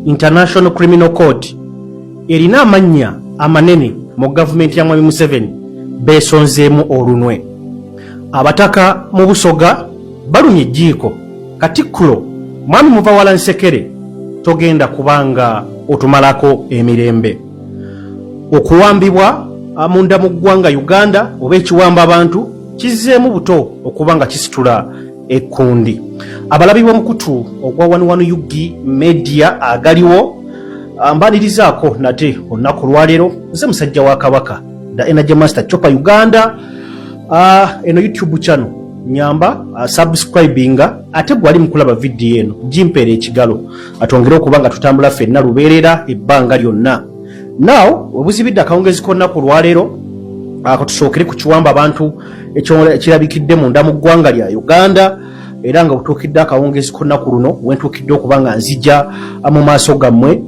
International Criminal Court erina amannya amanene mu gavumenti ya Mwami Museveni beesonzeemu olunwe. Abataka mu Busoga balumye ejjiiko. Katikkiro Mwami Muvawala Nsekere, togenda kubanga otumalako emirembe. Okuwambibwa munda mu ggwanga Uganda oba ekiwamba abantu kizzeemu buto okuba nga kisitula ekkundi. Abalabi b'omukutu ogwa 11 UG Media agaliwo, mbanirizaako nate olunaku lwaleero. Nze musajja wa Kabaka, the Energy Master Chopper Uganda. Eno YouTube channel nyamba subscribinga, ate gwali mukulaba vidiyo eno gimpeera ekigalo atwongere okuba nga tutambula ffenna lubeerera ebbanga lyonna. Now webuzibidde akawungezi k'olunaku lwaleero, katusookere ku kiwamba abantu ekirabikidde munda mu ggwanga lya Uganda. Era nga butuukidde akawungezi k'olunaku luno wentuukidde okuba nga nzija mu maaso gammwe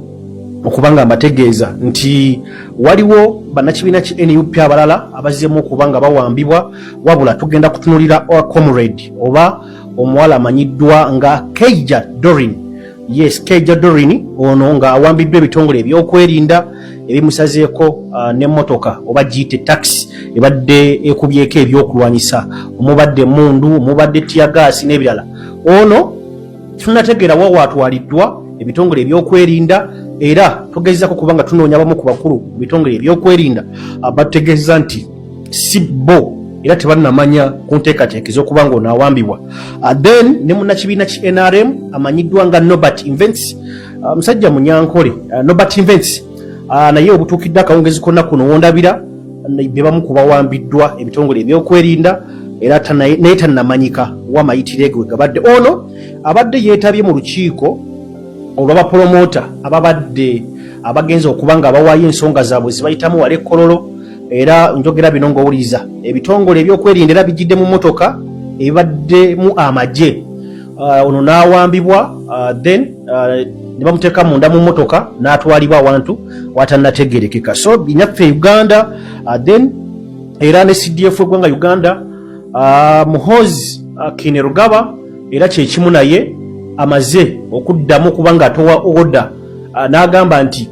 okuba nga mbategeeza nti waliwo bannakibiina ki NUP abalala abazzeemu okuba nga bawambibwa. Wabula tugenda kutunulira comrade oba omuwala amanyiddwa nga Keija Dorin. Yes, Keija Dorin ono nga awambiddwa ebitongole ebyokwerinda ebimusazeeko n'emmotoka oba giyite taxi ebadde ekubyeko ebyokulwanyisa omubadde emundu, omubadde teargas n'ebirala. Ono tunategeera wa waatwaliddwa ebitongole ebyokwerinda, era tugezako kuba nga tunoonya abamu ku bakulu mu bitongole ebyokwerinda batutegeeza nti si bo era tebannamanya ku nteekateeka ez'okuba nga ono awambibwa. Then ne munnakibiina ki NRM amanyiddwa nga Nobert Invents, musajja munyankole, Nobert Invents, naye obutuukidde akawungezi konna kuno wondabira be bamu ku bawambiddwa ebitongole ebyokwerinda, era naye tannamanyika wamayitire ge gabadde. Ono abadde yeetabye mu lukiiko olw'abapromota ababadde abagenza okuba nga bawaayo ensonga zaabwe zibayitamu wala ekkololo. Era njogera bino ng'owuliriza, ebitongole ebyokwerinda era bijjidde mu mmotoka ebibaddemu amagye. Ono n'awambibwa, then ne bamuteeka munda mu mmotoka n'atwalibwa awantu watannategerekeka. So binyaffe Uganda. Then era ne CDF eggwanga Uganda, Muhoozi Kainerugaba, era kyekimu naye amaze okuddamu okuba nga atowa order, n'agamba nti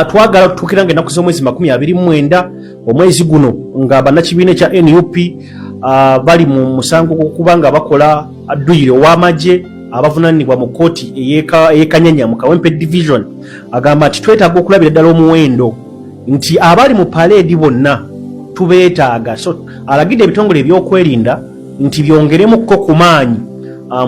twagala tutuukira nga ennaku z'omwezi 29 omwezi guno nga bannakibiina ekya NUP bali mu musango gw'okuba nga bakola dduyiro ow'amagye abavunanibwa mu kkooti ey'e Kanyanya mu Kawempe Division. Agamba nti twetaaga okulabira ddala omuwendo nti abali mu paleedi bonna tubeetaaga. So alagidde ebitongole ebyokwerinda nti byongeremukko ku maanyi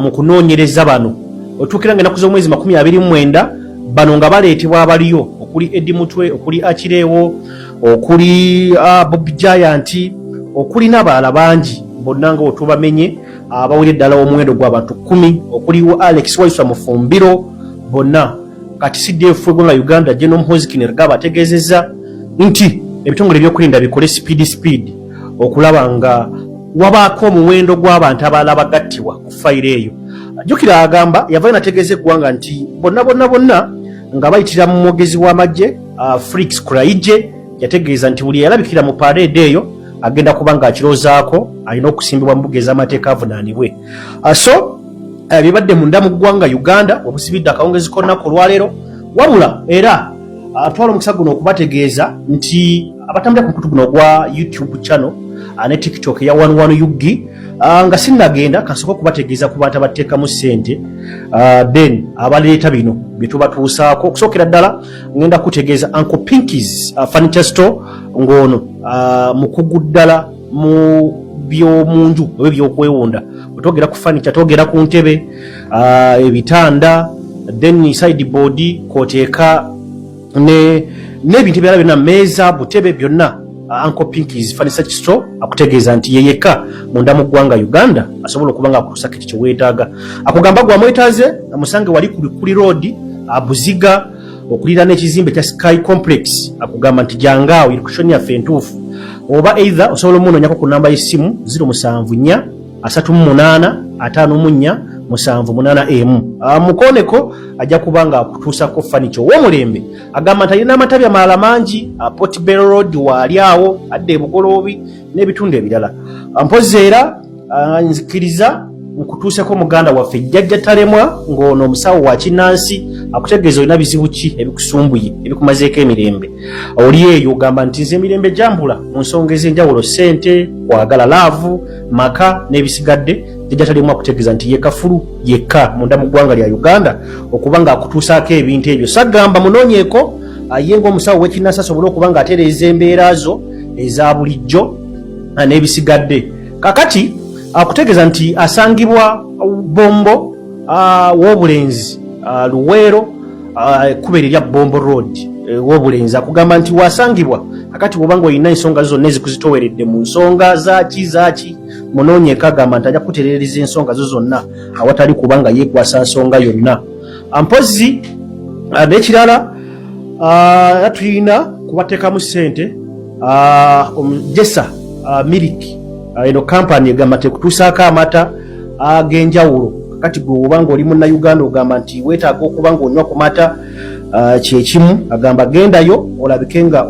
mu kunoonyereza bano otuukira nga ennaku z'omwezi 29 bano nga baleetebwa abaliyo okuli Eddie Mutwe, okuli Akireewo, okuli Bob Giant, okuli n'abalala bangi bonna nga otubamenye abawulira ddala omuwendo gw'abantu 10, okuli Alex Waiswa Mufumbiro, bonna. Kati CDF eggwanga Uganda General Muhoozi Kainerugaba ategeezezza nti ebitongole ebyokwerinda bikole speed speed okulaba nga wabaako omuwendo gw'abantu abalala bagattibwa ku fayiro eyo. Jjukira agamba yavayo nategeeza eggwanga nti bonna bonna bonna nga bayitira mu mwogezi w'amagye Felix Kulayigye, yategeeza nti buli eyalabikira mu pareedi eyo agenda kuba ng'akiroozaako alina okusimbibwa mu mbuga ez'amateeka avunaanibwe. So bibadde munda mu ggwanga Uganda obusibidde akawungezi k'olunaku olwaleero. Wabula era atwala omukisa guno okubategeeza nti abatambulira ku mukutu guno ogwa YouTube channel ne TikTok eya 11 UG, nga sinnagenda kasooka okubategeeza ku bantu abateekamu ssente, then abaleeta bino bye tubatuusaako. Okusookera ddala ngenda kutegeeza Uncle Pinkies Furniture Store, ng'ono mukugu ddala mu byomunju oba ebyokwewunda. Otwogera ku furniture, twogera ku ntebe, ebitanda, then sideboard kwoteeka ne n'ebintu ebirala byonna, meeza, butebe, byonna. Uncle Pinkies Furniture Store akutegeeza nti ye yekka munda mu ggwanga Uganda asobola okuba nga akutuusa kiti kyeweetaaga. Akugamba gwamwetaaze amusange wali ku Kuli Road, Buziga, okuliraana ekizimbe kya Sky Complex. Akugamba nti jangaawo location yaffe entuufu, oba either osobola omunoonyako ku namba y'essimu 074 38 54 781. Mukooneko, ajja kuba nga akutuusako furniture ow'omulembe. Agamba nti alina amatabi amalala mangi, Port Bell Road waali awo adda ebugoloobi n'ebitundu ebirala. Mpozi era nzikiriza Nkutuuseko muganda waffe Jjajja Talemwa, ng'ono omusawo wa kinnansi akutegeeza olina bizibu ki ebikusumbuye, ebikumazeeko emirembe. Oli eyo ogamba nti nze emirembe gyambula mu nsonga ez'enjawulo, ssente, kwagala, love, maka n'ebisigadde. Jjajja Talemwa akutegeeza nti ye kafulu yekka munda mu ggwanga lya Uganda okuba ng'akutuusaako ebintu ebyo. Sagamba munoonyeeko ye ng'omusawo w'ekinnansi asobole okuba ng'atereeza embeera zo eza bulijjo n'ebisigadde. Kakati akutegeeza nti asangibwa Bombo Wobulenzi, Luweero, ekkubo eryo erya Bombo Road, Wobulenzi. Akugamba nti wasangibwa. Kakati bwoba nga olina ensonga zonna ezikuzitoweredde mu nsonga zaki zaki, munoonyeeko. Agamba nti ajja kukuterereza ensonga zo zonna awatali kuba nga yeekwasa nsonga yonna. Mpozi n'ekirala, tulina kubateekamu ssente Jesa Milk. Eno kampani egamba tekutuusaako amata ag'enjawulo. Kakati gwe oba nga oli Munnayuganda, ogamba nti weetaaga okuba nga onywa ku mata, kyekimu agamba gendayo olabike nga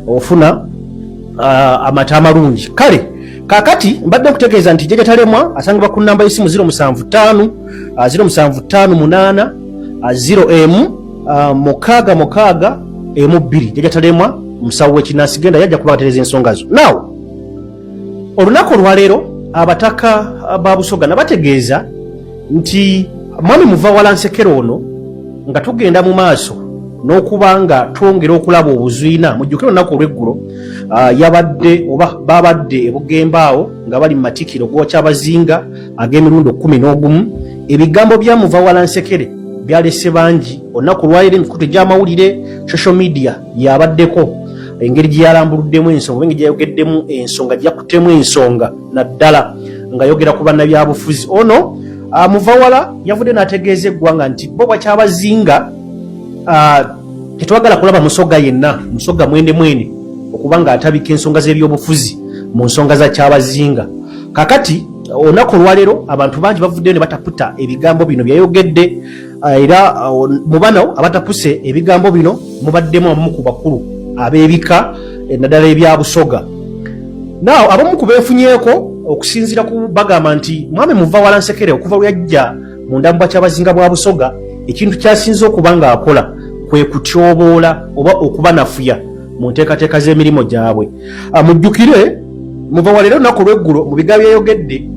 ofuna amata amalungi. Kale kakati mbadde nkutegeeza nti Jjajja Talemwa asangibwa ku namba y'essimu 075 0758 0 emu 66 emu 2. Jjajja Talemwa, omusawo w'ekinansi, genda yajja kuba atereeza ensonga zo. Now, olunaku olwaleero abataka ba Busoga nabategeeza nti mwami Muvawala Nsekere ono, nga tugenda mu maaso n'okuba nga twongera okulaba obuzwina, mujjukire olunaku olw'eggulo yabadde oba babadde ebugembe awo nga bali mu matikiro gwakyabazinga ag'emirundi 11. Ebigambo bya Muvawala Nsekere byalese bangi. Olunaku olwaleero emikutu egy'amawulire, social media, yabaddeko engeri gye yalambuluddemu ensonga oba engeri gye yayogeddemu ensonga, gye yakuttemu ensonga, naddala ng'ayogera ku bannabyabufuzi. Ono Muvawala yavudde n'ategeeza eggwanga nti bo bakyabazinga tetwagala kulaba Musoga yenna, Musoga mwene mwene, okuba ng'atabika ensonga z'ebyobufuzi mu nsonga za kyabazinga. Kakati olunaku olwaleero abantu bangi bavuddeyo ne bataputa ebigambo bino byayogedde. Era mu bano abatapuse ebigambo bino mubaddemu abamu ku bakulu ab'ebika, naddala ebya Busoga. Naaw abamu ku beefunyeeko okusinziira ku bagamba nti mwami Muvawala Nsekere okuva lwe yajja mu ndamu bwa kyabazinga bwa Busoga, ekintu kyasinze okuba ng'akola kwe kutyoboola oba okubanafuya mu nteekateeka z'emirimu gyabwe. Mujjukire Muvawala era olunaku olw'eggulo mu bigambo byayogedde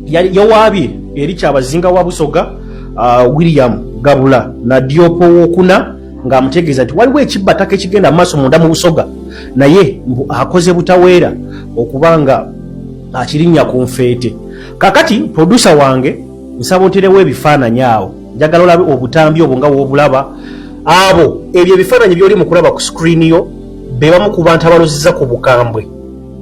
yawaabye eri kyabazinga wa Busoga, William Gabula Nadiope Owokuna, ng'amutegeeza nti waliwo ekibbataka ekigenda mu maaso munda mu Busoga, naye mbu akoze butaweera okuba nga akirinnya ku nfeete. Kakati producer wange, nsaba onterewo ebifaananyi awo, njagala olabe obutambi obwo nga woobulaba. Abo ebyo ebifaananyi by'oli mu kulaba ku screen yo be bamu ku bantu abalozeza ku bukambwe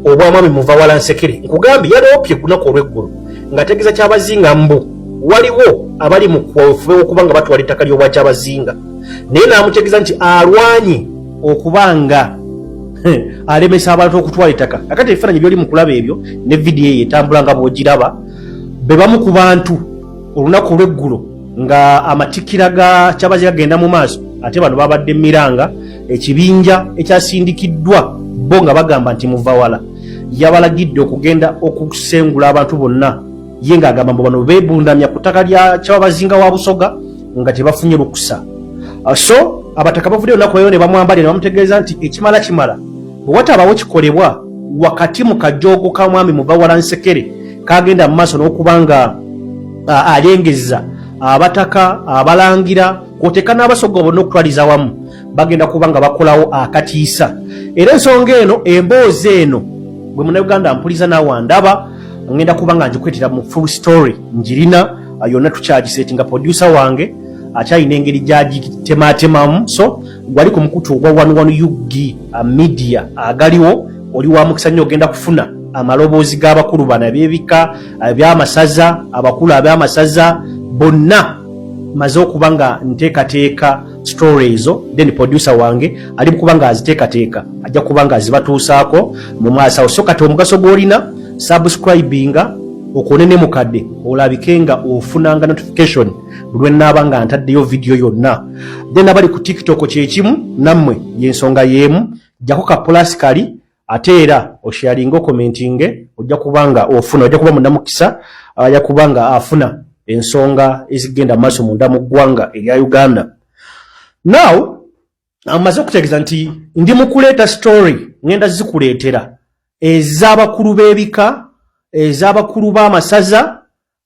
obwa mwami Muvawala Nsekere. Nkugambye yaloopye ku lunaku olw'eggulo ng'ategeeza kyabazinga mbu waliwo abali mu kwefube okuba nga batwala ettaka ly'obwakyabazinga, naye n'amutegeeza nti alwanye okuba nga alemesa abantu okutwala ettaka. Akati ebifaananyi by'oli mu kulaba ebyo ne vidiyo eyo etambula nga bw'ogiraba be bamu ku bantu olunaku olw'eggulo nga amatikkira ga kyabazinga gagenda mu maaso. Ate bano babadde miranga ekibinja ekyasindikiddwa bo nga bagamba nti Muvawala yabalagidde okugenda okusengula abantu bonna, ye ng'agamba mbu bano beebundamya ku ttaka lya kyabazinga wa Busoga nga tebafunye lukusa. So abataka bavuddeyo olunaku leero ne bamwambalira ne bamutegeeza nti ekimala kimala, bwe watabaawo kikolebwa wakati mu kajoogo ka mwami Muvawala Nsekere kagenda mu maaso n'okuba nga alengeza abataka, abalangira, kwoteka n'Abasoga bonna okutwaliza awamu, bagenda kuba nga bakolawo akatiisa. Era ensonga eno, emboozi eno, bwe Munauganda mpuliza naawe andaba, ngenda kuba nga ngikwetera mu full story. Njirina yonna, tukyagisetinga, producer wange akyalina engeri gyagitematemamu. So gwali ku mukutu ogwa 11 Ug Media agaliwo, oli wa mukisa nnyo, ogenda kufuna amaloboozi g'abakulu bano ab'ebika ebyamasaza, abakulu ab'amasaza bonna. Maze okuba nga nteekateeka story ezo, then producer wange ali kuba nga aziteekateeka, ajja kuba nga azibatuusaako mu maaso awo. So kati omugaso gw'olina, subscribinga okone ne mukadde olabike nga ofunanga notification buli lwe naaba nga ntaddeyo vidiyo yonna. Then abali ku TikTok kyekimu, nammwe yensonga y'emu, jjako ka plus kali, ate era osharinge, okomentinge, ojja kuba nga ofuna, ojja kuba munnamukisa. Yakuba nga afuna ensonga ezigenda maaso munda mu ggwanga erya Uganda. Now amaze okutegeeza nti ndi mu kuleeta story, ngenda zikuleetera ez'abakulu b'ebika, ez'abakulu b'amasaza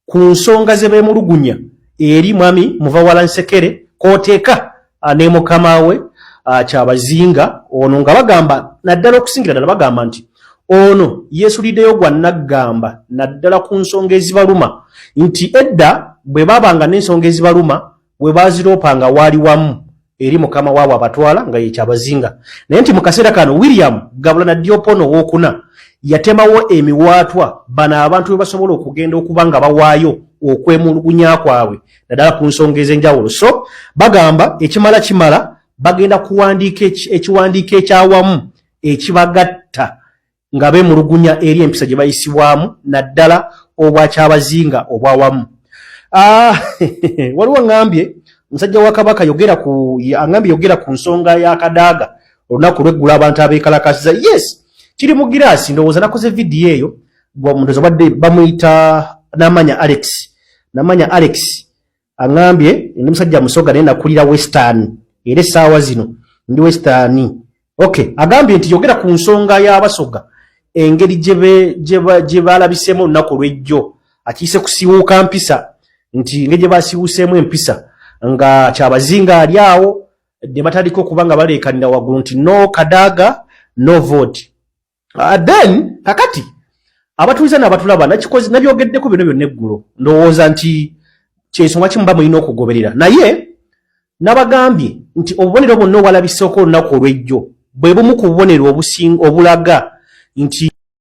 ku nsonga ze beemulugunya eri Mwami Muvawala Nsekere kooteeka ne mukama we Kyabazinga ono, nga bagamba naddala, okusingira ddala bagamba nti ono yeesuliddeyo gwa naggamba, naddala ku nsonga ezibaluma, nti edda bwe babanga n'ensonga ezibaluma we baziroopanga waali wamu eri mukama waabwe abatwala nga ye Kyabazinga, naye nti mu kaseera kano William Gabula Nadiopono owookuna yatemawo emiwaatwa bano abantu bwe basobola okugenda okuba nga bawaayo okwemulugunya kwabwe, naddala ku nsonga ez'enjawulo. So bagamba ekimala kimala, bagenda kuwandiika ekiwandiiko ekyawamu ekibagatta nga beemulugunya eri empisa gye bayisibwamu, naddala obwakyabazinga obwawamu. Waliwo ŋŋambye musajja wa Kabaka yogera ku, aŋŋambye yogera ku nsonga ya Kadaaga olunaku lw'eggulo, abantu abeekalakasiza. Yes, kiri mu giraasi. Ndowooza nakoze vidiyo eyo. Ndowooza badde bamuyita Namanya Alex. Namanya Alex aŋŋambye ndi musajja Musoga naye nakulira Western, era essaawa zino ndi Western. Okay, agambye nti yogera ku nsonga y'Abasoga, engeri gye balabiseemu olunaku olw'ejjo, akiyise kusiiwuuka mpisa, nti engeri gye basiiwuuseemu empisa nga Kyabazinga ali awo ne batandika okuba nga baleekanira waggulu nti "No Kadaga, no vote." Then kakati abatuuliza n'abatulaba, nakikoze, nabyogeddeko bino byonna eggulo. Ndowooza nti kyensonga kimuba mulina okugoberera, naye nabagambye nti obubonero bwonna obwalabiseeko olunaku olw'ejjo bwe bumu ku bubonero obulaga nti